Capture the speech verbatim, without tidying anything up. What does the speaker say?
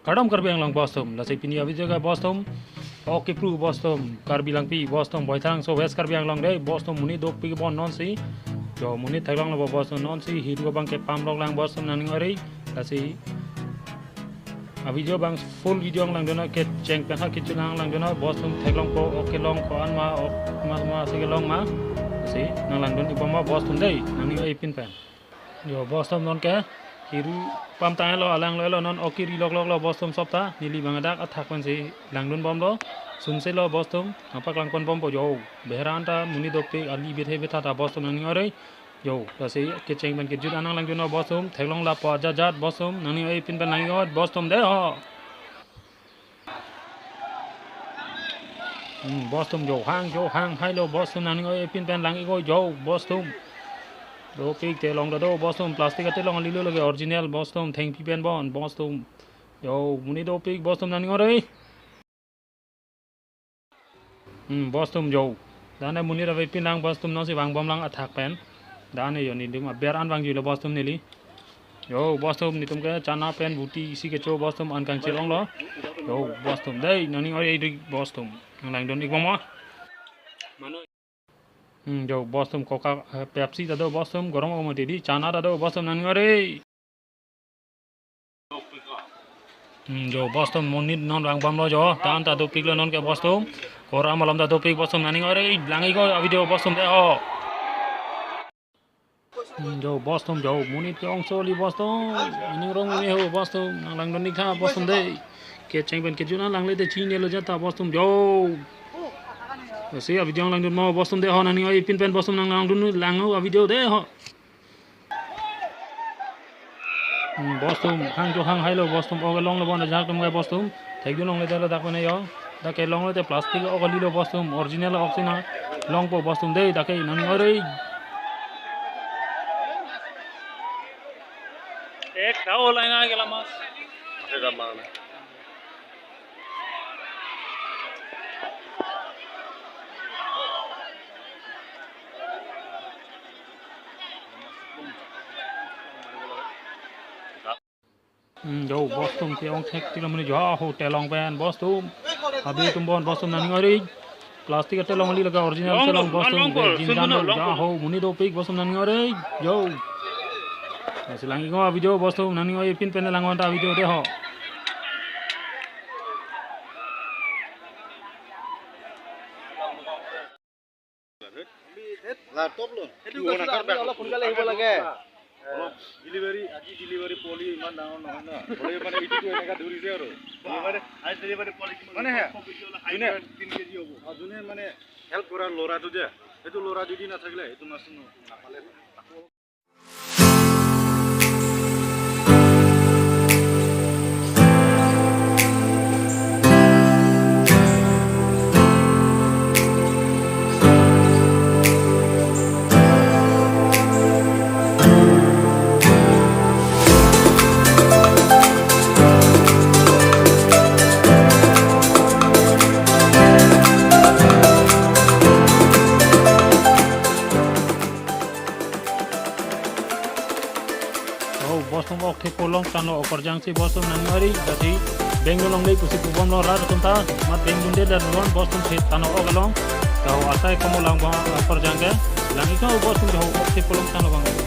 Kardom Karbi Anglong bostum, lasi pini avideo ke bostum, ok kepru bostum, Karbi Langpi bostum, Baithalangso West Karbi Anglong dei, bostum monit dopik bon nonsi, jo monit theklonglo bostum nonsi, hiru abang kepamlok lang bostum nangning ore, lasi avideo abang full video ang langdun non, kecheng pen ha kechun ang langdun non, bostum theklongpo, ok kelong ko-an ma, ok ma ma si kelong ma, lasi nang langdun-ik bomlo bostum dei, nangning ore pin pen. Jo bostum nonke, hiru pam tanglo, alang lo, lo non ok keri lokloklo bostum sopta, neli bang adak athak pensi langdun bomlo, sunselo bostum, nangpaklang pon bompo jo, beheran ta monit dopik, ali bithe bitha ta bostum nangning ore, jo, lasi kecheng pen kejut an nang langdun non bostum, theklong lapo ajat jat bostum, nangning ore pin pen nangning oi bostum dei ho. Hmm, bostum jo hang, jo hang, hailo bostum nangning oi pin pen lang-ik oi jo bostum. Dopik telong ta do bostum, plastic atelong alilo lake original bostum, thengpi pen bon bostum. Jo, monit dopik bostum nangning ore. Hmm, bostum jo. Dane monit ave pin lang bostum nonsi vang bomlang athak pen. Dane jo netum aber an vangjuilo bostum neli. Jo, bostum netum ke chana pen buti isi kecho bostum an kangchir onglo. Jo, bostum dei, nangning ore dik bostum. Nang langdun-ik bomlo. Hmm, jo, bostum Coca, eh, Pepsi ta do bostum, gorong omo didi, chana ta do bostum nangning ore. Hmm, jo, bostum monit non vang bomlo jo, ta-an ta dopiklo nonke bostum. Kora malom ta dopik bostum nangning ore, lang-ik oi avideo bostum dei ho. Hmm, jo, bostum jo, monit ke-ong soli bostum, ining rong ini ho bostum, nang langdun-ik tha bostum dei. Kecheng pen kejut an langle te chinilo jata bostum jo. Lasi avideo ang langdun mo bostum dei ho, nangning oi pin pen bostum nang langdun lang-o avideo dei ho. Hmm, bostum hang jo hang, hailo bostum ok kelonglo bon ajak atum ke bostum. Thekdun longle te lo dak mane jo. Dak kelonglo te plastic ok kalilo bostum, original ok si nang longpo bostum dei, dak ke nangning ore. Ek tau lain aja lah, Mas. Ada mana? Hmm, jo, bostum ke-ong thektik lo mane jo, ho telong pen bostum. Abi atum bon bostum nangning ore. Plastic atelong ali lake original telong bostum. Jinjan lo jo, ho monit dopik bostum nangning ore. Jo. Lasi lang-ik o avideo bostum nangning ore pin pen lang-o ta avideo dei ho. Laptop lo. সেইটো কৈছো, আমি অলপ সোনকালে আহিব লাগে। অলপ ডেলিভাৰী, আজি ডেলিভাৰী পোৱালি ইমান ডাঙৰ নহয় ন। হ'লেও মানে এইটোতো এনেকা ধৰিছে আৰু। ডেলিভাৰী, আজি ডেলিভাৰী পোৱালি কিমান? মানে হে, খুব বেছি হ'লে যোনে হাইব্ৰিড তিন কেজি হ'ব। অ, যোনে মানে হেল্প কৰা ল'ৰাটো যে, সেইটো ল'ৰা যদি নাথাকিলে সেইটো মাছটো ন-, নাপালে হয়। Oh, bostum ok thepo long tanglo okorjang si bostum nangning ore, jadi bengdun longle pusi pu bomlo rat atum ta, mat bengdunde rat lon bostum the tanglo ok along. Tahu asai kamu lang bang okorjang ke, lang-ik o bostum jo ok thepo long tanglo bang.